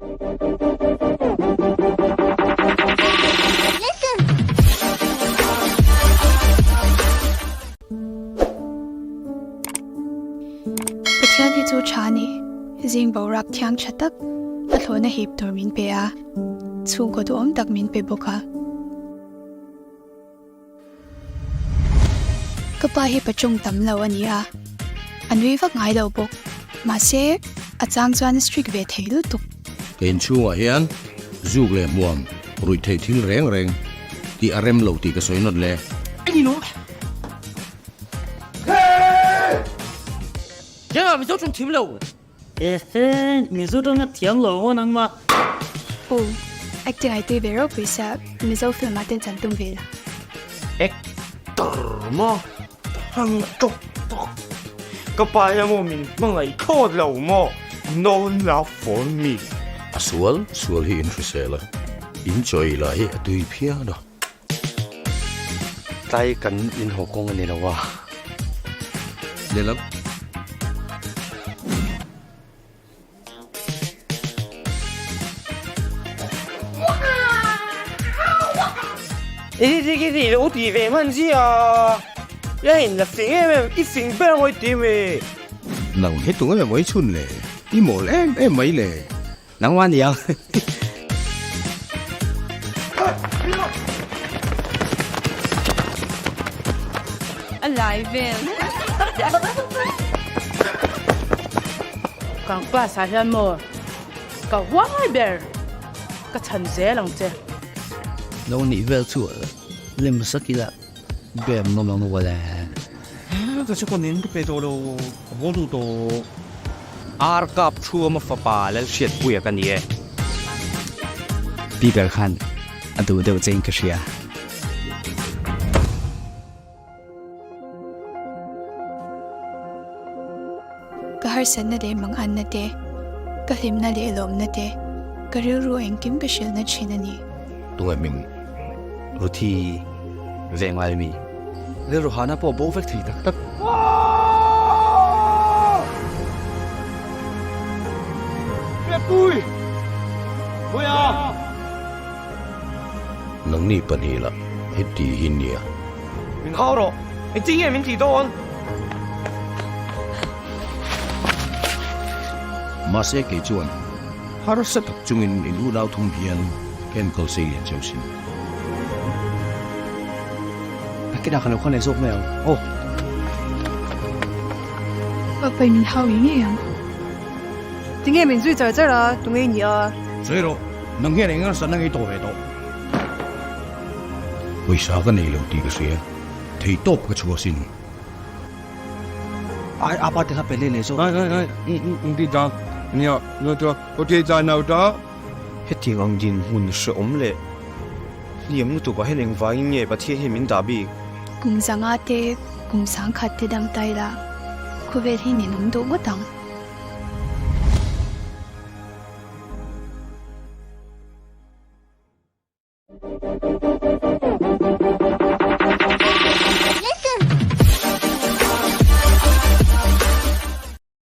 Pathian hi chu tha ni, zing boruak thiang tha tak a thlawhna hip tur min pe a, chhungkaw duhawm tak min pe bawk a. Ka pa hi pachung tam lo a ni a, a nui vak ngai lo bawk. Mahse, a chang chuan strict ve thei lutuk. Ka inchhungah hian zuk leh hmuam ruih theih thil reng reng tih a rem lo tih ka sawi nawt le. Ehe, Mizo tawng a thiam lo maw nangmah? U, acting ai tui ve ropui sia, Mizo film ah ten chan tum ve la. Actor maw? Hang tawk tawk. Ka pa hian maw min hmangaih thlawt lo maw? No love for me. A sual sual hi in hrisel a, in chawi lah hi a tui phian a. Tlai kan inhaw kawng a ni lo a. Lehlam. I ti ti ti lo ti ve hman zia. I in la fing em em, i fing ber ang i ti mi. Nang hi tunge mai chhun le, i mawl em em mai le. Nangmah ni ang. A lai vel. Kan class ah hian maw ka huai ber ka chhan zel ang che. Lo nih vel chu lem sak ila bem nawm ang wala. Ka chu kanin ka pe tawh lo ka haw duh tawh. Ar kap thuama fapa Lalhriatpuia ka ni e. Pi ber khan a duh deuh che in ka hria. Ka harsatna leh manganna te, ka hlimna leh lawmna te, ka rilru engkim ka hrilhna thin a ni. Tunge hming? Ruthi ve ngai mi? Rilru hana pawh bo vek thei tak tak. Pepui! Puia! Nangni pahnih lah heti hi nia. Min hau rawh, engtin nge min tih dawn? Mahse kei chuan harsa tak chungin in unau thum hian ka enkawl sei lian cheu sin. Nakinah ka lo khawn leh zawk mai ang aw. Papai min hau i ngei ang. Tinge min zui char char a, tunge i nih a? Sawi rawh, nang hian eng nasa nang i tawh ve tawh? Pawisa ka nei lo tih ka hria, thei tawp ka chhuah sin. Ai apa te kha pe leh leh zawk. Ai ai ai, um ti ta, nia, nia tia, ka ti ta nau ta. Hetiang ang dinhmun hrehawm leh hniam lutuk ah hian engvangin nge Pathian hian min dah bik? Kum zanga te, kum sangkhat te dam tai la, khawvel hi ninawm duh ngawt ang.